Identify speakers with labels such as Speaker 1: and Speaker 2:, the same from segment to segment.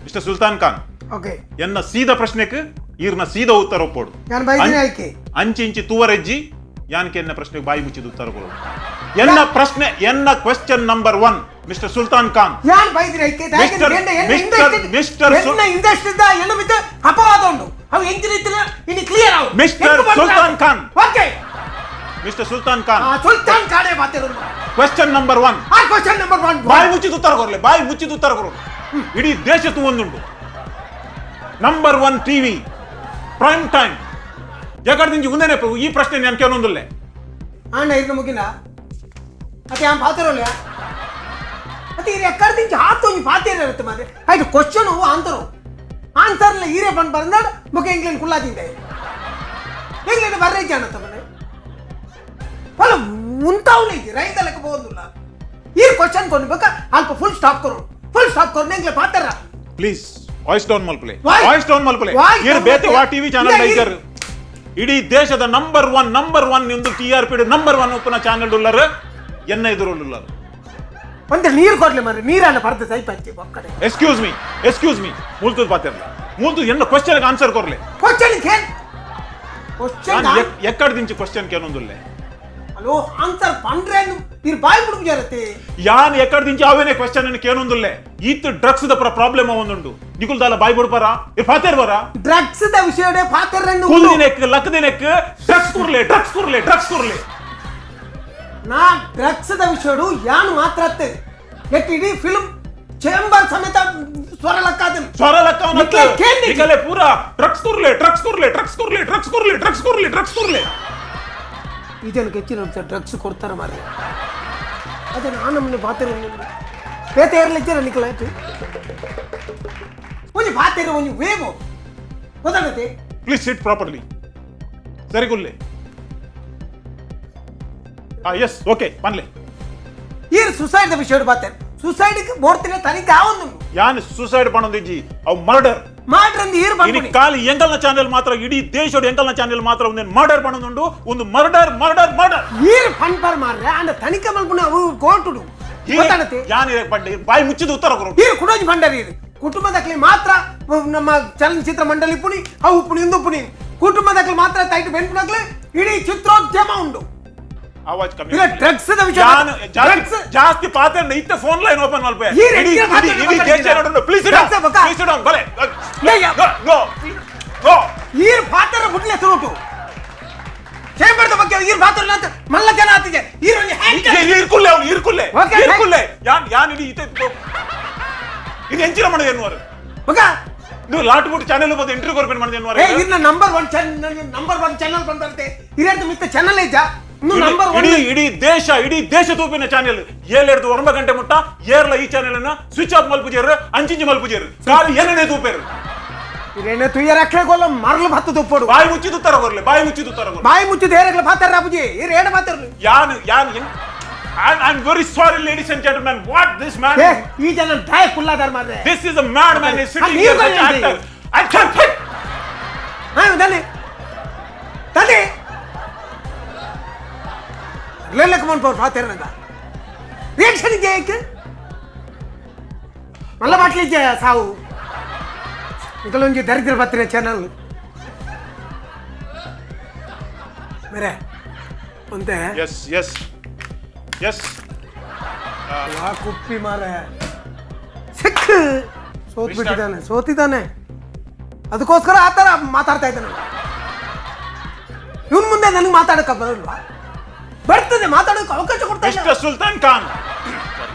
Speaker 1: Mister Sultan Khan.
Speaker 2: Okay.
Speaker 1: ಎನ್ನ ಸೀದಾ ಪ್ರಶ್ನೆಕ್ ಈರ್ನ ಸೀದಾ ಉತ್ತರ ಒಪ್ಪೋಡು.
Speaker 2: ಯಾನ್ ಬೈದಿನಿ ಆಯ್ಕೆ.
Speaker 1: ಅಂಚಿ ಇಂಚಿ ತೂವರೆಜ್ಜಿ, ಯಾನ್ಕೆ ಎನ್ನ ಪ್ರಶ್ನೆಗೆ ಬಾಯಿ ಮುಚ್ಚಿದ ಉತ್ತರ ಕೊಡು. ಎನ್ನ ಪ್ರಶ್ನೆ, ಎನ್ನ question number 1, mister Sultan Khan.
Speaker 2: ಯಾನ್ ಬೈದಿನಿ ಆಯ್ಕೆ.
Speaker 1: ಮಿಸ್ಟರ್
Speaker 2: ಎನ್ನ ಇಂಡಸ್ಟ್ರಿ ಎನ್ನ ಮಿತ್ತ ಅಪವಾದ ಉಂಡು. ಅವು ಎಂಚಿನ ಇತ್ತಿನ ಇನಿ ಕ್ಲಿಯರ್ ಆವು.
Speaker 1: Mister Sultan Khan.
Speaker 2: Okay.
Speaker 1: Mister Sultan Khan.
Speaker 2: ಆ ಸುಲ್ತಾನ್ ಖಾನೆ ಮಾತಾಡೋದು.
Speaker 1: Question number 1.
Speaker 2: ಆ ಕ್ವೆಶ್ಚನ್ ನಂಬರ್ 1.
Speaker 1: ಬಾಯಿ ಮುಚ್ಚಿದ ಉತ್ತರ ಕೊರ್ಲೆ, ಬಾಯಿ ಮುಚ್ಚಿದ ಉತ್ತರ ಕೊರು. ಇಡೀ ದೇಶ ತೂವೊಂದುಂಡು. Number 1 TV prime time ಜಗಡ್ದಿಂಚಿ ಉಂದೇನೆ ಈ ಪ್ರಶ್ನೆ ನಾನು ಕೇಳೊಂದುಲ್ಲೆ.
Speaker 2: ಅಣ್ಣ ಇರ್ನ ಮುಗಿನ ಅತ್ತೆ ಆನ್ ಪಾತಿರೋಲ್ಲ ಅತ್ತೆ ಇರು ಎಕ್ಕಡ್ದಿಂಚಿ ಆತೊಂಜಿ ಪಾತಿರ ಇರುತ್ತೆ ಮಾರೆ. ಆಯ್ತು, ಕ್ವಶನ್ ಆನ್ಸರು ಆನ್ಸರ್ಲ ಈರೇ ಬಂದು ಬಂದಾಡ ಬೊಕ ಇಂಗ್ಲೆಂಡ್ ಕುಲ್ಲಾದಿಂದೆ ಇಂಗ್ಲೆಂಡ್ ಬರ್ರೆ ಜಾನತ್ತ ಮನೆ ಅಲ್ಲ ಉಂತಾವ್ಲೆ ಇದ್ದಿ ರೈತ ಲೆಕ್ಕ ಹೋಗುದಿಲ್ಲ. ಈ ಕ್ವಶನ್ ಕೊಂಡು ಬೇಕಾ ಅಲ್ಪ ಫುಲ್ ಸ್ಟಾಪ್ ಕೊರು, ಫುಲ್ ಸ್ಟಾಪ್ ಕೊರು ಎಂಗ್ಲೆ ಪಾತಾರ.
Speaker 1: ಪ್ಲೀಸ್ ವಾಯ್ಸ್ ಡೌನ್ ಮಲ್ಪಲೆ.
Speaker 2: Voice-
Speaker 1: voice down ಮಲ್ಪಲೆ.
Speaker 2: Voice
Speaker 1: ಇರು
Speaker 2: down
Speaker 1: ಬೇತೆ ವಾ
Speaker 2: ಮಲ್ಪಲೆ.
Speaker 1: ಟಿವಿ ಚಾನಲ್
Speaker 2: ಇಲ್ಲ,
Speaker 1: ಐಜರ್. ಇಡೀ ದೇಶದ ನಂಬರ್ 1, ನಂಬರ್ 1 ಎಂದು ಟಿ ಆರ್ ಪಿ ನಂಬರ್ 1 ಉಪ್ಪುನ ಚಾನಲ್ ಉಲ್ಲರ್ ಎನ್ನ ಎದುರುಲ್ಲರ್.
Speaker 2: ಒಂದು ನೀರು ಕೊಡ್ಲಿ ಮಾರ್ರೆ, ನೀರನ್ನ ಬರ್ದು ಸೈಪಚ್ಚಿ ಒಕ್ಕಡೆ.
Speaker 1: ಎಕ್ಸ್ಕ್ಯೂಸ್ ಮೀ, ಎಕ್ಸ್ಕ್ಯೂಸ್ ಮೀ, ಮೂಲ್ತದ ಪಾತಿರ್ಲ ಮೂಲ್ತು ಎನ್ನ ಕ್ವಶನ್ ಆನ್ಸರ್ ಕೊರ್ಲೆ.
Speaker 2: ಕ್ವಶನ್ ಕೇನ್ ಕ್ವಶನ್
Speaker 1: ಎಕ್ಕಡ್ದಿಂಚಿ ಕ್ವಶನ್ ಕೇನೊಂದುಲ್ಲೆ.
Speaker 2: ಹಲೋ, ಆನ್ಸರ್ ಪಂಡ್ರೆ ಇರ್ ಬಾಯಿ ಬಿಡುಗು ಜರತೆ.
Speaker 1: ಯಾನ್ ಎಕ್ಕಡ್ದಿಂಚಿ ಅವೇನೆ ಕ್ವಶನ್ ಅನ್ನು ಕೇನೊಂದುಲ್ಲೆ. ಈತ್ ಡ್ರಗ್ಸ್ the ಪರ ಪ್ರಾಬ್ಲಮ್ ಒಂದುಂಡು, ನಿಕುಲ್ ದಾಲ ಬಾಯಿ ಬಿಡ್ಪಾರ ಇರ್ ಪಾತೇರ್ ಬರ.
Speaker 2: ಡ್ರಗ್ಸ್ the ವಿಷಯಡೆ ಪಾತ್ರರನ್ನು
Speaker 1: ಕುಲ್ದಿನೆಕ್ ಲಕ್ಕದಿನೆಕ್ ಡ್ರಗ್ಸ್ ಕುರ್ಲೆ, ಡ್ರಗ್ಸ್ ಕುರ್ಲೆ, ಡ್ರಗ್ಸ್ ಕುರ್ಲೆ.
Speaker 2: ನಾ ಡ್ರಗ್ಸ್ the ವಿಷಯಡು ಯಾನು ಮಾತ್ರ ಅತ್ತೆ ನೆಟ್ ಇಡೀ ಫಿಲ್ಮ್ ಚೇಂಬರ್ ಸಮೇತ ಸ್ವರ ಲಕ್ಕಾದನ್.
Speaker 1: ಸ್ವರ ಲಕ್ಕವನತ್ತು.
Speaker 2: ನಿಕ್ಲೆ ಕೇಂದಿಜಿ.
Speaker 1: ನಿಕಲೆ ಪೂರಾ ಡ್ರಗ್ಸ್ ಕುರ್ಲೆ, ಡ್ರಗ್ಸ್ ಕುರ್ಲೆ, ಡ್ರಗ್ಸ್ ಕುರ್ಲೆ, ಡ್ರಗ್ಸ್ ಕುರ್ಲೆ, ಡ್ರಗ್ಸ್ ಕುರ್ಲೆ, ಡ್ರಗ್ಸ್ ಕುರ್ಲೆ.
Speaker 2: ಈ ಜನಕ್ಕೆ ಹೆಚ್ಚಿನ ಡ್ರಗ್ಸ್ ಕೊಡ್ತಾರೆ ಮಾರ್ರೆ. ಅದೇ ನಾನು ನಮ್ಮನೆ ಪಾತ್ರ ಬೇತೆ ಏರ್ಲಿದ್ದೀರ ನಿಕಲ ಆಯ್ತು ಒಂಜಿ ಪಾತ್ರ ಒಂಜಿ ವೇವು ಗೊತ್ತಾಗತ್ತೆ.
Speaker 1: Please sit properly. ಸರಿ ಕುಲ್ಲೆ. ಆ ಎಸ್ ಓಕೆ ಪನ್ಲೆ.
Speaker 2: ಈ ಸುಸೈಡ್ the ವಿಷಯ ಪಾತ್ರ ಸುಸೈಡ್ ಬೋರ್ತಿನ ತನಿಖೆ ಆವೊಂದು.
Speaker 1: ಯಾನ್ ಸೂಸೈಡ್ ಪಣೊಂದಿಜ್ಜಿ, ಅವು ಮರ್ಡರ್.
Speaker 2: ಮಾಡ್ರಂದು ಈರ್
Speaker 1: ಇನಿ
Speaker 2: ಬಂದ್ಬಿಡಿ.
Speaker 1: ಖಾಲಿ ಎಂಕಲ್ನ ಚಾನೆಲ್ ಮಾತ್ರ, ಇಡೀ ದೇಶದ ಎಂಕಲ್ನ ಚಾನೆಲ್ ಮಾತ್ರ ಒಂದೇನು ಮರ್ಡರ್ ಪಣೊಂದುಂಡು, ಒಂದು ಮರ್ಡರ್ ಮರ್ಡರ್ ಮರ್ಡರ್.
Speaker 2: ಈರ್ ಫನ್ ಪರ್ ಮಾರ್ರೆ ಅಂಡ ತನಿಖೆ ಮಲ್ಪುನ ಅವು ಕೋರ್ಟುಡು ಗೊತ್ತಾಗತ್ತೆ.
Speaker 1: ಯಾನ್ ಇರಕ್ ಪಡ್ಡೆ ಬಾಯಿ ಮುಚ್ಚಿದ ಉತ್ತರ ಕೊರು.
Speaker 2: ಈರು ಕುಡೋಜಿ ಭಂಡಾರಿ ಇದು ಕುಟುಂಬದಕ್ಲಿ ಮಾತ್ರ ನಮ್ಮ ಚಲನಚಿತ್ರ ಮಂಡಳಿ ಪುಣಿ ಅವು ಪುಣಿ ಇಂದು ಪುಣಿ ಕುಟುಂಬದಕ್ಲಿ ಮಾತ್ರ ತೈಟು ಬೆನ್ಪುನಕ್ಲಿ ಇಡೀ ಚಿತ್ರೋದ್ಯಮ ಉಂಡು.
Speaker 1: ಆವಾಜ್ ಕಮ್ಮಿ.
Speaker 2: ಇಲ್ಲ ಡ್ರಗ್ಸ್ ವಿಷಯ
Speaker 1: ಯಾನ್ ಜಾಸ್ತಿ
Speaker 2: ಡ್ರಗ್ಸ್
Speaker 1: ಜಾಸ್ತಿ ಪಾತ್ರ ಇತ್ತ ಫೋನ್ ಲೈನ್ ಓಪನ್ ಮಲ್ಪೆ.
Speaker 2: ಈ
Speaker 1: ಇಡೀ
Speaker 2: ರೆಡ್ಡಿಯ
Speaker 1: ಇಡೀ
Speaker 2: ಮಾತನ್ನ
Speaker 1: ಇಡೀ ದೇಶ
Speaker 2: ಮಾತಾಡ್ತೀರಾ?
Speaker 1: ನೋಡುಂಡು. ಪ್ಲೀಸ್
Speaker 2: Drugs ಬೊಕ?
Speaker 1: ಪ್ಲೀಸ್ ಡೌನ್ ಬಲೆ.
Speaker 2: ಲೇ, ಯಾ-
Speaker 1: ಗೋ ಗೋ.
Speaker 2: ಈರ್ ಪಾತ್ರ ಬುಡ್ಲೆ ಸುರುಟು ಚೇಂಬರ್ದ ಬಗ್ಗೆ ಈರ್ ಪಾತ್ರ ಮಲ್ಲ ಜನ ಆತಿದೆ ಈರ್ ಒಂಜಿ ಹ್ಯಾಂಡ್
Speaker 1: ಇರ್ಕುಲ್ಲೆ ಅವನು ಇರ್ಕುಲ್ಲೆ.
Speaker 2: Okay,
Speaker 1: ಇರ್ಕುಲ್ಲೆ. ಯಾನ್ ಯಾನ್ ಇಡೀ ಇತ್ತೆ ಇದು ಎಂಚಿನ ಮಣದ ಎನ್ನುವರು.
Speaker 2: ಬೊಕ
Speaker 1: ನೀವು ಲಾಟ್ ಬುಟ್ ಚಾನೆಲ್ ಬೋದು ಇಂಟರ್ವ್ಯೂ ಕೊರ್ಪೇನ್ ಮಣದ ಎನ್ನುವರು.
Speaker 2: ಏ ಇರ್ನ number 1 channel, number 1 channel ಬಂದರ್ತೆ ಇರರ್ದು ಮಿತ್ತ ಚಾನಲ್ ಐಜಾ ಇನ್ನು ನಂಬರ್ 1.
Speaker 1: ಇಡೀ ಇಡೀ ದೇಶ, ಇಡೀ ದೇಶ ತೂಪಿನ ಚಾನೆಲ್ ಏಳೆಡ್ದು 9 ಗಂಟೆ ಮುಟ್ಟ ಏರ್ಲ ಈ ಚಾನೆಲ್ ಅನ್ನ ಸ್ವಿಚ್ ಆಫ್ ಮಲ್ಪುಜೇರು, ಅಂಚಿಂಚಿ ಮಲ್ಪುಜೇರು, ಖಾಲಿ ಏನೇನೇ ತೂಪೇರು.
Speaker 2: ಇರೇನೆ ತುಯ್ಯರ ಅಕ್ಲೆ ಗೊಲ್ಲ ಮರಳು ಭತ್ತು ತುಪ್ಪಡು.
Speaker 1: ಬಾಯಿ ಮುಚ್ಚಿದ ಉತ್ತರ ಕೊರ್ಲೆ, ಬಾಯಿ ಮುಚ್ಚಿದ ಉತ್ತರ ಕೊರ್ಲೆ.
Speaker 2: ಬಾಯಿ ಮುಚ್ಚಿದ ಏರಗ್ಲ ಪಾತ್ರ ರಾಬುಜಿ ಈರ್ ಏಡ ಪಾತ್ರರು.
Speaker 1: ಯಾನ್ ಯಾನ್ I am very sorry, ladies and gentlemen, what this man
Speaker 2: ಏ ಈ ಜನ ಡಾಯ್ ಕುಲ್ಲಾದಾರ ಮಾರ್ರೆ.
Speaker 1: This is a mad man is sitting
Speaker 2: ಅಲ್ಲಿ
Speaker 1: here
Speaker 2: ನೀರು
Speaker 1: ಸಚ್
Speaker 2: ಬಂದಿದೆ.
Speaker 1: Actor I can fit.
Speaker 2: ಹಾ ದಲ್ಲಿ ದಲ್ಲಿ ಲೆಕ್ಕ ಮನ್ಪವ್ರು ಪಾತ್ರ ನಂಗ ರಿಯಾಕ್ಷನ್ ಇದೆಯಾ ಮಲ್ಲ ಬಾಟ್ಲಿ ಇದೆಯಾ ಸಾವು ಇದಲ್ಲೊಂಜಿ ದರಿದ್ರ ಬತ್ತಿನ ಚಾನಲ್ ಮೇರೆ ಒಂತೆ.
Speaker 1: Yes yes yes.
Speaker 2: ವಾ ಕುಪ್ಪಿ ಮಾರೆ ಸಿಕ್ಕ ಸೋತ್ ಬಿಟ್ಟಿದ್ದಾನೆ, ಸೋತಿದ್ದಾನೆ. ಅದಕ್ಕೋಸ್ಕರ ಆ ಥರ ಮಾತಾಡ್ತಾ ಇದ್ದಾನೆ. ಇವನ್ ಮುಂದೆ ನನಗೆ ಮಾತಾಡಕ್ಕೆ ಬರಲ್ವಾ? ಬರ್ತದೆ, ಮಾತಾಡೋಕೆ ಅವಕಾಶ ಕೊಡ್ತಾ ಇಲ್ಲ.
Speaker 1: Mister Sultan Khan,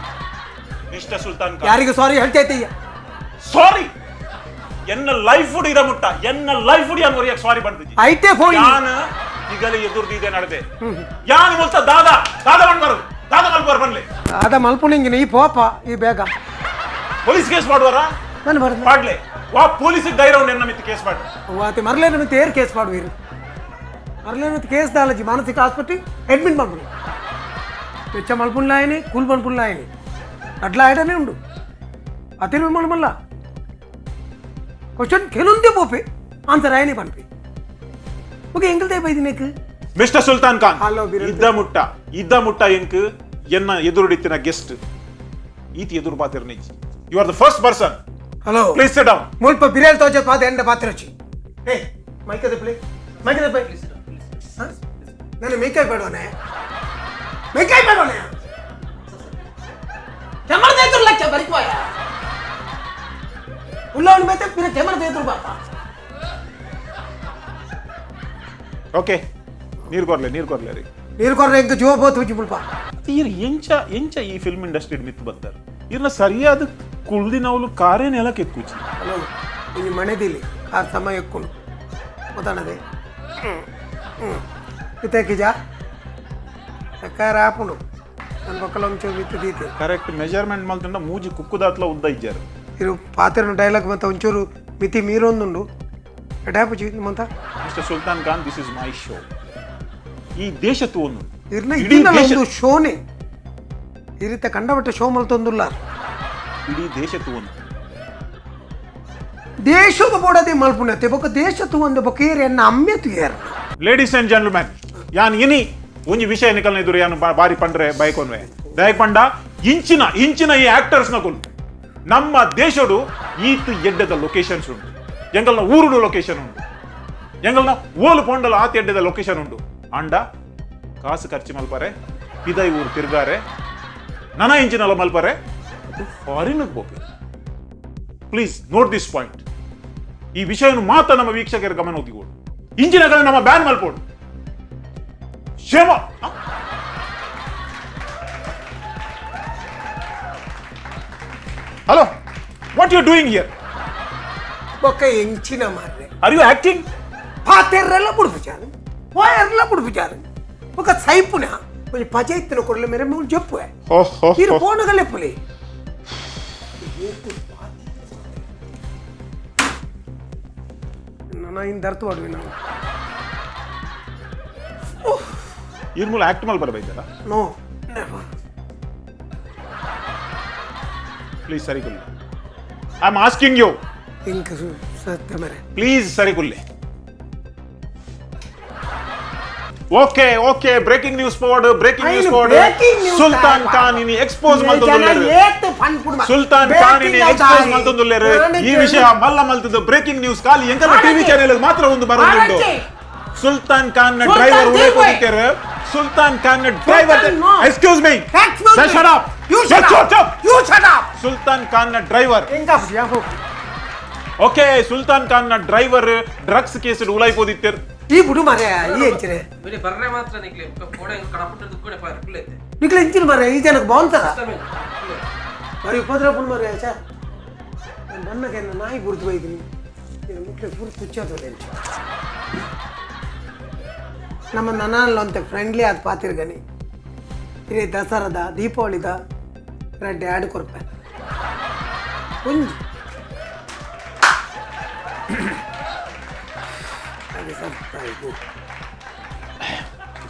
Speaker 1: mister Sultan Khan.
Speaker 2: ಯಾರಿಗೂ ಸಾರಿ ಹೇಳ್ತಾ ಇದ್ದೀಯ?
Speaker 1: ಸಾರಿ ಎನ್ನ ಲೈಫ್ ಇದ ಮುಟ್ಟ ಎನ್ನ ಲೈಫ್ ಯಾನ್ ಒರಿಯಕ್ ಸಾರಿ ಬಂದಿದ್ದಿ.
Speaker 2: ಐತೆ ಫೋನ್.
Speaker 1: ಯಾನ್ ಈಗಲೇ ಎದುರ್ದು ಇದೆ ನಡೆದೆ ಯಾನ್ ಮುಲ್ತ ದಾದಾ ದಾದಾ ಬನ್ಬಾರು ದಾದಾ ಮಲ್ಪರ್ ಬನ್ಲಿ.
Speaker 2: ಅದ ಮಲ್ಪುಣಿಂಗಿನ ಈ ಪೋಪ ಈ ಬೇಗ.
Speaker 1: ಪೊಲೀಸ್ ಕೇಸ್ ಮಾಡುವರ?
Speaker 2: ನಾನು ಬರ್ದೆ.
Speaker 1: ಮಾಡ್ಲೆ ವಾ ಪೊಲೀಸ್ ಧೈರ್ಯ ಉಂಡು ಎನ್ನ ಮಿತ್ತ ಕೇಸ್ ಮಾಡಿ.
Speaker 2: ಆತ ಮರಲೇನ ಮತ್ತೆ ಏರ್ ಕೇಸ್ ಮಾಡುವಿರು ಮರಲೇನ ಮತ್ತೆ ಕೇಸ್ ದಾಲಜಿ ಮಾನಸಿಕ ಆಸ್ಪತ್ರೆ ಅಡ್ಮಿಟ್ ಮಾಡ್ಬಿಡು. ಬೆಚ್ಚ ಮಲ್ಪುಣ್ಲಾಯನಿ ಕೂಲ್ ಮಲ್ಪುಣ್ಲಾಯನಿ ಅಡ್ಲ ಆಯ್ಡನೇ ಉಂಡು ಅತಿರು ಮಲ್ಲ ಕ್ವಶನ್ ಕೆಲೊಂದೇ ಪೋಪೆ ಆನ್ಸರ್ ಆಯನೇ ಪನ್ಪಿ ಓಕೆ ಎಂಗಲ್ದೇ ಬೈದಿನೇಕ್.
Speaker 1: ಮಿಸ್ಟರ್ ಸುಲ್ತಾನ್ ಖಾನ್.
Speaker 2: ಹಲೋ, ಬಿರಲ್.
Speaker 1: ಇದ್ದ ಮುಟ್ಟ ಇದ್ದ ಮುಟ್ಟ ಎಂಕ್ ಎನ್ನ ಎದುರುಡಿತ್ತಿನ ಗೆಸ್ಟ್ ಈತಿ ಎದುರು ಪಾತಿರ್ ನಿಜ್. You are the first person.
Speaker 2: Hello.
Speaker 1: Please sit down.
Speaker 2: ಮುಲ್ಪ ಬಿರಿಯಾನಿ ತೋಜ ಪಾದ ಎಂಡ ಪಾತ್ರ ಹಚ್ಚಿ. ಏ ಮೈಕದ ಪ್ಲೇ, ಮೈಕದ ಪ್ಲೇ. ನಾನು ಮೇಕಾಯಿ ಬೇಡವನೆ, ಮೇಕಾಯಿ ಬೇಡವನೆ. ಕ್ಯಾಮರಾ ದೇತರು ಲಕ್ಷ ಬರಿಕೋಯ ಉಲ್ಲವನ ಬೇತೆ ಪಿರ ಕ್ಯಾಮರಾ ದೇತರು ಬಾಪ.
Speaker 1: ಓಕೆ, ನೀರು ಕೊರ್ಲೆ, ನೀರು ಕೊರ್ಲೆ ರೀ.
Speaker 2: ನೀರು ಕೊರ್ರೆ ಎಂಕ ಜೀವ ಬೋತ್ ಹುಚ್ಚಿ ಮುಲ್ಪ.
Speaker 1: ಈರ್ ಎಂಚ ಎಂಚ ಈ ಫಿಲ್ಮ್ ಇಂಡಸ್ಟ್ರಿ ಮಿತ್ ಬರ್ತಾರೆ? ಇರ್ನ ಸರಿಯಾದ ಕುಳ್ದಿನವಲು ಕಾರೇ ನೆಲಕ್ಕೆ ಎಕ್ಕುಚಿ.
Speaker 2: ಹಲೋ, ಇನ್ನು ಮನೆದಿಲ್ಲಿ ಕಾರ್ ಸಮಯ ಎಕ್ಕುನು ಗೊತ್ತಾಣದೆ. ಇತ್ತಕಿಜ ಕಾರ ಆಪುಂಡು ನನ್ನ ಪಕ್ಕಲ ಒಂಚೂರು ಬಿತ್ತು ದೀತೆ.
Speaker 1: ಕರೆಕ್ಟ್ ಮೆಜರ್ಮೆಂಟ್ ಮಲ್ತಂಡ ಮೂಜಿ ಕುಕ್ಕುದಾತ್ಲ ಉದ್ದ ಇಜ್ಜಾರು.
Speaker 2: ಇರು ಪಾತ್ರ ಡೈಲಾಗ್ ಮತ್ತೆ ಒಂಚೂರು ಮಿತಿ ಮೀರೊಂದುಂಡು ಎಡಾಪುಜಿ ಮಂತ.
Speaker 1: Mister Sultan Khan, this is my show. ಈ ದೇಶ ತೂವೊಂದುಂಡು.
Speaker 2: ಇರ್ನ
Speaker 1: ಇಡೀ
Speaker 2: ಇದಿನ್ನಲ
Speaker 1: ದೇಶ
Speaker 2: ಒಂದು ಶೋನೇ ಈ ರೀತಿ ಕಂಡಬಟ್ಟೆ ಶೋ ಮಲ್ತೊಂದುಲ್ಲ.
Speaker 1: ಇಡೀ ದೇಶ ತೂವೊಂದು.
Speaker 2: ದೇಶದ ಬೋಡದೆ ಮಲ್ಪುಣತೆ ಬೊಕ್ಕ ದೇಶ ತೂವೊಂದು ಬೊಕ್ಕ ಏರ್ ಎನ್ನ ಅಮ್ಮೆ ತುಯೇರ್.
Speaker 1: ಲೇಡೀಸ್ ಅಂಡ್ ಜೆಂಟಲ್ಮ್ಯಾನ್, ಯಾನ್ ಇನಿ ಒಂಜಿ ವಿಷಯ ನಿಕಲ್ನ ಎದುರು ಯಾನು ಬಾರಿ ಪಂಡ್ರೆ ಬೈಕೊನ್ವೆ ದಯಕ್ ಪಂಡ ಇಂಚಿನ ಇಂಚಿನ ಈ ಆಕ್ಟರ್ಸ್ ನಕುಲು ನಮ್ಮ ದೇಶಡು ಈತ್ ಎಡ್ಡೆದ ಲೊಕೇಶನ್ಸ್ ಉಂಟು, ಎಂಗಲ್ನ ಊರುಡು ಲೊಕೇಶನ್ ಉಂಟು, ಎಂಗಲ್ನ ಓಲು ಪೊಂಡಲ ಆತ ಎಡ್ಡೆದ ಲೊಕೇಶನ್ ಉಂಟು. ಅಂಡ ಕಾಸು ಖರ್ಚು ಮಲ್ಪರೆ, ಪಿದೈ ಊರು ತಿರ್ಗಾರೆ, ನನ ಇಂಚಿನಲ ಮಲ್ಪರೆ, ಅದು ಫಾರಿನ್ ಬೋಪೆ. Please note this point. ಈ ವಿಷಯವನ್ನು ಮಾತ್ರ ನಮ್ಮ ವೀಕ್ಷಕರ ಗಮನ ಒದಿಗೋಡು. ಇಂಚಿನ ಕಡೆ ನಮ್ಮ ಬ್ಯಾನ್ ಮಲ್ಪೋಡು. ಕ್ಷೇಮ. Hello, what you doing here?
Speaker 2: ಬೊಕ್ಕ ಎಂಚಿನ ಮಾರ್ರೆ.
Speaker 1: Are you acting?
Speaker 2: ಪಾತೆರ್ರೆಲ್ಲ ಬುಡ್ಪುಜಾರು, ವಾಯರ್ಲ ಬುಡ್ಪುಜಾರು. ಬೊಕ್ಕ ಸೈಪುನ ಒಂಜಿ ಪಜೆ ಇತ್ತಿನ ಕೊಡಲೆ ಮೇರೆ ಮೂಲು ಜಪ್ಪುವೆ. ಇರು ಫೋನುಗಲ್ಲೇ ಪುಲಿ. ನನ್ನ ಇನ್ ದರ್ತು ಆಡುವೆ ನಾವು.
Speaker 1: ಇರ್ ಮೂಲ ಆಕ್ಟ್ ಮಲ್ ಬರಬೇಕಲ್ಲ?
Speaker 2: No, never.
Speaker 1: Please ಸರಿಗುಲ್ಲೆ, I am asking you.
Speaker 2: ಇಂಕ್ ಸತ್ಯ ಮೇರೆ.
Speaker 1: ಪ್ಲೀಸ್ ಸರಿಗುಲ್ಲೆ. Okay okay, breaking news forward, breaking news forward. Sultan Khan ಇನಿ ಎಕ್ಸ್ಪೋಸ್ ಮಲ್ತೊಂದುಲ್ಲೆರ್. ಸುಲ್ತಾನ್ ಖಾನ್ ಇನಿ ಎಕ್ಸ್ಪೋಸ್ ಮಲ್ತೊಂದುಲ್ಲೆರ್. ಈ ವಿಷಯ ಮಲ್ಲ ಮಲ್ತದ ಬ್ರೇಕಿಂಗ್ ನ್ಯೂಸ್ ಖಾಲಿ ಎಂಕಲ್ನ ಟಿವಿ ಚಾನೆಲ್ ಮಾತ್ರ ಒಂದು ಬರೋದುಂಡು. ಸುಲ್ತಾನ್ ಖಾನ್ ನ ಡ್ರೈವರ್ ಉಲೇ ಹೋಗಿತ್ತೆರ್. ಸುಲ್ತಾನ್ ಖಾನ್ ನ driver, excuse me, shut up.
Speaker 2: You shut up. You shut up.
Speaker 1: Sultan Khan ನ ಡ್ರೈವರ್. ಓಕೆ, ಸುಲ್ತಾನ್ ಖಾನ್ ನ ಡ್ರೈವರ್ ಡ್ರಗ್ಸ್ ಕೇಸ್ ಉಲಾಯಿ ಪೋದಿತ್ತೆರ್.
Speaker 2: ಈ ಬುಡು ಮಾರೆ, ಈ ಎಂಚಿನೆ
Speaker 3: ಬಿಡಿ ಬರ್ರೆ ಮಾತ್ರ ನಿಕ್ಲೆ ಕೋಡೆ ಕಡಪುಟ್ಟ ದುಕ್ಕೊಡೆ ಪಾರ್ ಕುಲ್ಲೆತ್ತೆ.
Speaker 2: ನಿಕ್ಲೆ ಎಂಚಿನ ಮಾರೆ, ಈ ಜನಕ್ಕೆ ಬಾಂತಾರ ಬರೀ ಉಪದ್ರ ಪುಣ್ ಮಾರೆ. ಚಾ ನಾನು ಬನ್ನಗೆ ನಾಯಿ ಬುಡ್ದು ಬೈದಿನಿ ಮುಟ್ಲೆ ಪೂರ್ತಿ ಕುಚ್ಚೋದು ಎಂಚು. ನಮ್ಮ ನನ್ನಲ್ಲಂತೆ ಫ್ರೆಂಡ್ಲಿ ಆದ ಪಾತಿರ್ಗನಿ ಇರೇ ದಸರಾದ ದೀಪಾವಳಿದ ರೆಡ್ ಆ್ಯಡ್ ಕೊರ್ಪೆ ಒಂಜಿ ಹಾಗೆ ಸರ್.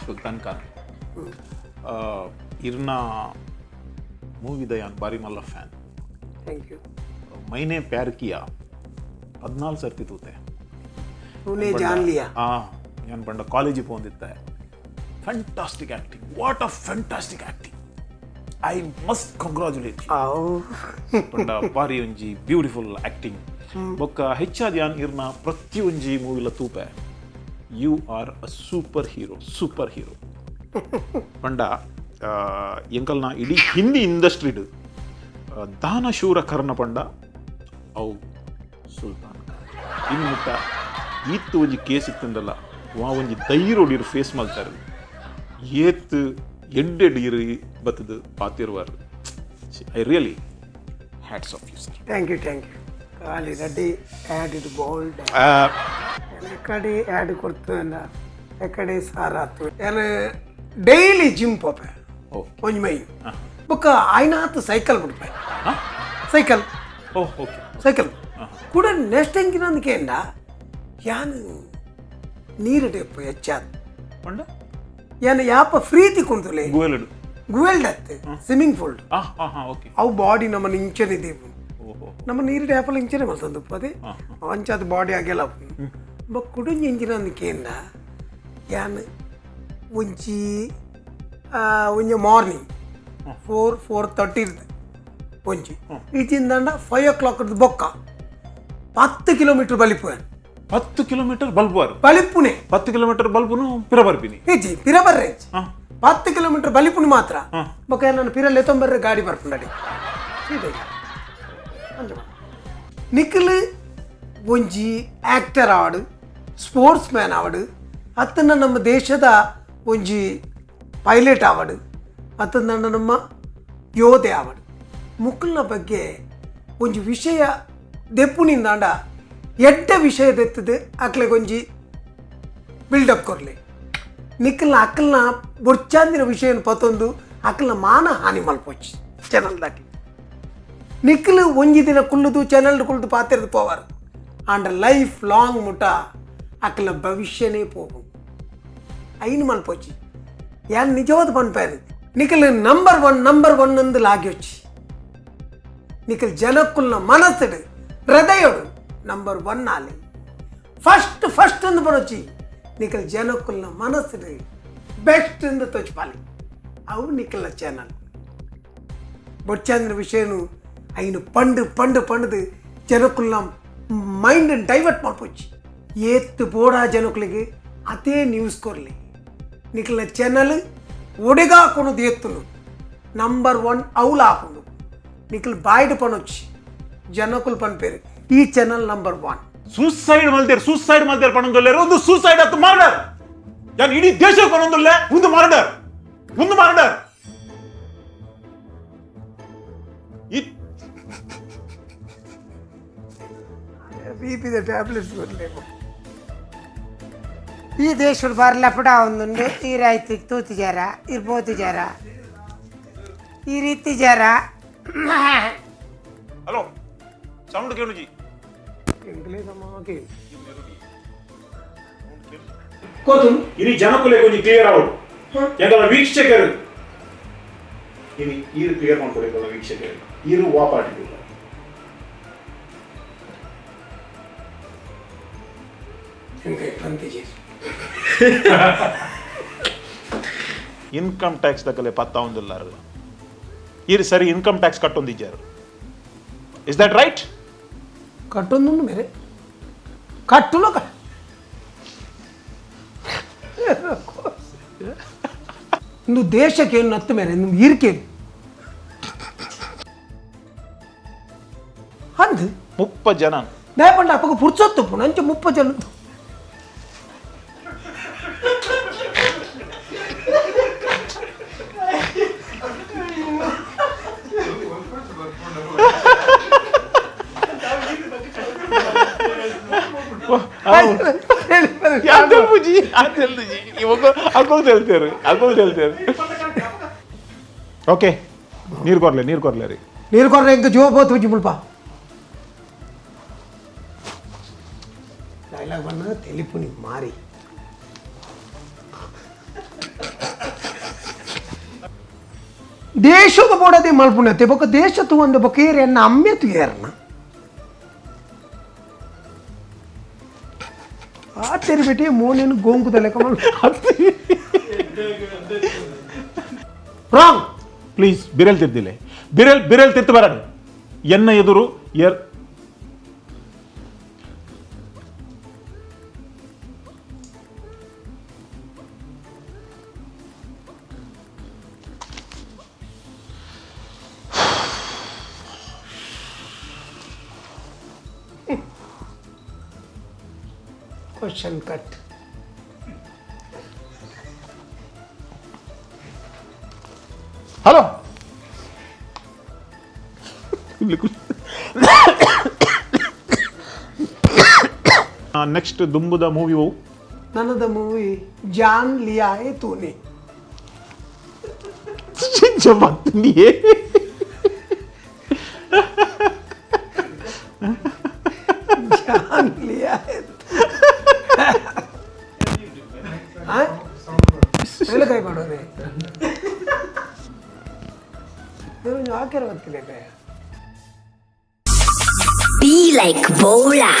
Speaker 1: ಸುಲ್ತಾನ್ ಖಾನ್ ಇರ್ನ ಮೂವಿದ ಯಾನ್ ಬಾರಿ ಮಲ್ಲ ಫ್ಯಾನ್.
Speaker 2: Thank you.
Speaker 1: ಮೈನೆ ಪ್ಯಾರ್ ಕಿಯಾ 14 ಸರ್ತಿ ತೂತೆ.
Speaker 2: ತೂನೆ ಜಾನ್ ಲಿಯಾ.
Speaker 1: ಯಾನ್ ಪಂಡ ಕಾಲೇಜಿಗೆ ಪೋಂದಿತ್ತೆ. Fantastic acting, what a fantastic acting. I must congratulate you. ಪಂಡ ಬಾರಿ ಒಂಜಿ ಬ್ಯೂಟಿಫುಲ್ ಆಕ್ಟಿಂಗ್. ಬೊಕ್ಕ ಹೆಚ್ಚಾದ ಯಾನ್ ಇರ್ನ ಪ್ರತಿ ಒಂಜಿ ಮೂವಿಲ ತೂಪೆ. You are a super hero, super hero. ಪಂಡ ಎಂಕಲ್ನ ಇಡೀ ಹಿಂದಿ ಇಂಡಸ್ಟ್ರಿಡ್ ದಾನಶೂರ ಕರ್ಣ ಪಂಡ ಅವು ಸುಲ್ತಾನ್ ಖಾನ್. ಇನ್ನು ಮುಟ್ಟ ಈತ್ ಒಂಜಿ ಕೇಸ್ ಇತ್ತಂದಲ್ಲ, ವಾ ಒಂಜಿ ಧೈರ್ಯೊಡು ಇರು ಫೇಸ್ ಮಲ್ತಾರೆ. ಏತ್ ಎಡ್ಡೆಡ್ ಇರು ಬತ್ತದು ಪಾತಿರುವಾರು. I really hats off you sir.
Speaker 2: Thank you, thank you. ಖಾಲಿ ರೆಡ್ಡಿ ಆ್ಯಡ್ it bold. ಎಕಡೆ ಆ್ಯಡ್ ಕೊಡ್ತದೆ, ಎಕಡೆ ಸಾರಾತು. ಯಾನ್ ಡೈಲಿ ಜಿಮ್ ಪೋಪೆ ಒಂಜಿ ಮೈ ಬೊಕ್ಕ ಆಯ್ನಾತ್ ಸೈಕಲ್ ಬಿಡ್ಪೆ. ಸೈಕಲ್ ಸೈಕಲ್ ಕೂಡ ನೆಕ್ಸ್ಟ್ ಎಂಕಿನ ಕೇಂಡ ಯಾನ್ ನೀರು ಟೆಪ್ಪು ಹೆಚ್ಚಾದ ಯಾನ್ ಯಾಪ ಫ್ರೀ ತಿಕ್ಕೊಂತುಲೆ ಗುವೆಲ್ಡ್ ಅತ್ತೆ ಸ್ವಿಮ್ಮಿಂಗ್ ಪೂಲ್ ಅವು ಬಾಡಿ ನಮ್ಮ ಇಂಚನೆ ದೇವು ನಮ್ಮ ನೀರು ಟ್ಯಾಪಲ್ ಇಂಚನೆ ಮಲ್ತಂದು ಅದೇ ಅಂಚಾದ ಬಾಡಿ ಆಗೆಲ್ಲ ಬೊಕ್ಕ ಕುಡುಂಜಿ ಇಂಚಿನ ಕೇಂಡ ಯಾನ್ ಒಂಜಿ ಒಂಜಿ ಮಾರ್ನಿಂಗ್ 4-4:30 ಒಂಜಿ ಇಚಿಂದಂಡ 5 o'clock ಬೊಕ್ಕ 10 ಕಿಲೋಮೀಟರ್ ಬಲಿಪುವೆ.
Speaker 1: 10 ಕಿಲೋಮೀಟರ್ ಬಲ್ಬುವಾರು
Speaker 2: ಬಲಿಪುನೆ
Speaker 1: 10 ಕಿಲೋಮೀಟರ್ ಬಲ್ಬುನು ಪಿರ ಬರ್ಪಿನಿ
Speaker 2: ಇಜ್ಜಿ ಪಿರ ಬರ್ರೆ 10 ಕಿಲೋಮೀಟರ್ ಬಲಿಪುನಿ ಮಾತ್ರ ಬೊಕ್ಕ ನಾನು ಪಿರ ಲೆತ್ತೊಂಬರ್ರೆ ಗಾಡಿ ಬರ್ಪುಂಡಡಿ ನಿಖಿಲ್ ಒಂಜಿ ಆಕ್ಟರ್ ಆವಡು ಸ್ಪೋರ್ಟ್ಸ್ ಮ್ಯಾನ್ ಆವಡು ಅತ್ತನ ನಮ್ಮ ದೇಶದ ಒಂಜಿ ಪೈಲಟ್ ಆವಡು ಅತ್ತನ ನಮ್ಮ ಯೋಧೆ ಆವಡು ಮುಕ್ಕಲ್ನ ಬಗ್ಗೆ ಒಂಜಿ ವಿಷಯ ದೆಪ್ಪುನಿಂದಾಂಡ ಎಡ್ಡ ವಿಷಯ ದೆತ್ತದು ಅಕ್ಲೆಗೊಂಜಿ ಬಿಲ್ಡಪ್ ಕೊರ್ಲಿ ನಿಖಲ್ನ ಅಕ್ಕಲ್ನ ಬೊಡ್ಚಾಂದಿನ ವಿಷಯನ ಪತ್ತೊಂದು ಅಕ್ಕಲ್ನ ಮಾನ ಹಾನಿ ಮಲ್ಪೊಚ್ಚಿ ಚಾನಲ್ ದಾಟಿ ನಿಖಲ್ ಒಂಜಿ ದಿನ ಕುಳ್ಳುದು ಚಾನಲ್ ಕುಳ್ಳುದು ಪಾತಿರ್ದು ಪೋವಾರು and life long ಮುಟ ಅಕ್ಕಲ್ನ ಭವಿಷ್ಯನೇ ಪೋವು ಐನು ಮಲ್ಪೊಚ್ಚಿ ಯಾನ್ ನಿಜವಾದ ಪನ್ಪೇರು ನಿಖಲ್ ನಂಬರ್ ಒನ್ ಅಂದು ಲಾಗ್ಯೊಚ್ಚಿ ನಿಖಲ್ ಜನಕ್ಕುಲ್ನ ಮನಸ್ಸುಡು ಹೃದಯಡು ನಂಬರ್ 1 ಆಲೆ ಫಸ್ಟ್ ಫಸ್ಟ್ ಅಂದು ಬರೋಚಿ ನಿಖಲ್ ಜನಕ್ಕುಲ್ನ ಮನಸ್ಸುಡು ಬೆಸ್ಟ್ ಅಂದು ತೋಚ್ಪಾಲಿ ಅವು ನಿಖಲ್ನ channel ಬೊಡ್ಚಾಂದ್ರ ವಿಷಯನು ಐನು Pandu Pandu ಪಂಡದು ಜನಕ್ಕುಲ್ನ mind divert ಮಾಡ್ಪೊಚ್ಚಿ ಏತ್ತು ಬೋಡಾ ಜನಕ್ಕುಲಿಗೆ ಅದೇ ನ್ಯೂಸ್ ಕೊರ್ಲಿ ನಿಖಲ್ನ ಚಾನಲ್ ಒಡೆಗಾಕೊಣದು ಎತ್ತುನು ನಂಬರ್ 1 ಅವಳು ಹಾಕೊಂಡು ನಿಖಲ್ ಬಾಯ್ಡ್ ಪನೊಚ್ಚಿ ಜನಕುಲ್ ಪನ್ಪೇರು ಈ channel number 1.
Speaker 1: Suicide ಮಲ್ದೇರ್ suicide ಮಲ್ದೇರ್ ಪಣೊಂದುಲ್ಲೇರು ಒಂದು ಸೂಸೈಡ್ ಅತ್ತು ಮರ್ಡರ್ ಯಾನ್ ಇಡೀ ದೇಶಕ್ಕೆ ಪಣೊಂದುಲ್ಲೆ ಒಂದು ಮರ್ಡರ್ ಒಂದು ಮರ್ಡರ್
Speaker 2: ಬಿಪಿದ ಟ್ಯಾಬ್ಲೆಟ್ಸ್ ಕೊರ್ಲೇಕು.
Speaker 4: ಈ ದೇಶಡ್ ಬಾರಿ ಲಪಡ ಒಂದುಂಡು ಈ ರೈತಿಗೆ ತೂತಿಜಾರ ಇರ್ ಬೋತಿಜಾರ ಈ ರೀತಿ ಜಾರ.
Speaker 1: ಹಲೋ ಸೌಂಡ್ ಕೇಳುಜಿ ಇನಿ ಜನಕುಲೆ ಕೊಂಚ ಕ್ಲಿಯರ್ ಆವಡು ಎಂಕಲ್ನ ವೀಕ್ಷಕರು ಇನಿ ಈರು ಕ್ಲಿಯರ್ ಮಾಡ್ಕೊಡಿ ಎಂಕಲ್ನ ವೀಕ್ಷಕರು ಈರು ವಾಪಾಟಿಲ್ಲ. ಇನ್ಕಮ್ ಟ್ಯಾಕ್ಸ್ ದಕ್ಕಲೆ ಪತ್ತ ಒಂದಿಲ್ಲಾರು ಈರು ಸರಿ ಇನ್ಕಮ್ ಟ್ಯಾಕ್ಸ್ ಕಟ್ಟೊಂದಿಜ್ಜಾರು. Is that right?
Speaker 2: ಕಟ್ಟೊಂದು ಮೇರೆ ಕಟ್ಟುಲ ಇಂದು ದೇಶಕ್ಕೆ ಏನು ನತ್ತು ಮೇರೆ ಇಂದು ಈರ್ಕೇನು ಅಂದು
Speaker 1: 30 ಜನ
Speaker 2: ದಯಪಂಡ ಅಪ್ಪಗೆ ಪುರ್ಸೊತ್ತು ನಂಚೆ 30 ಜನ
Speaker 1: ಓಕೆ ನೀರು ಕೊರ್ಲೆ ನೀರು ಕೊರ್ಲೆ ರೀ
Speaker 2: ನೀರು ಕೊರ್ಲೆ ಎಂಕ ಜೀವ ಬೋತು ಬುಜ್ಜಿ ಮುಲ್ಪ ಡೈಲಾಗ್ ಬಣ್ಣ ತೆಲಿಪುನಿ ಮಾರಿ ದೇಶದ ಬೋಡದೆ ಮಲ್ಪುಣತೆ ಬೊಕ್ಕ ದೇಶ ತೂವಂದು ಬೊಕ್ಕ ಏರ್ ಎನ್ನ ಅಮ್ಮೆ ತುಯೇರ್ನ ಆ ತೆರಿಬಿಟ್ಟು ಮೋನೇನು ಗೋಂಕುದ ಲೆಕ್ಕ ಮಲ್ ರಾಂಗ್.
Speaker 1: ಪ್ಲೀಸ್ ಬಿರಲ್ ತಿರ್ದಿಲ್ಲ ಬಿರಲ್ ಬಿರಲ್ ತಿರ್ತು ಬರಡು ಎನ್ನ ಎದುರು ಎರ್
Speaker 2: question cut.
Speaker 1: Hello next ದುಂಬುದ movie ಅವು
Speaker 2: ನನ್ನದ ಮೂವಿ ಜಾನ್ ಲಿಯಾ ಹೇ ತೂನೆ. ಜಾನ್ ಲಿಯಾ ಹೇ ಕೈ ಮಾಡೋರೆ ಹಾಕಿರೋ ಗೊತ್ತಿಲ್ಲ.
Speaker 5: Be like Bola.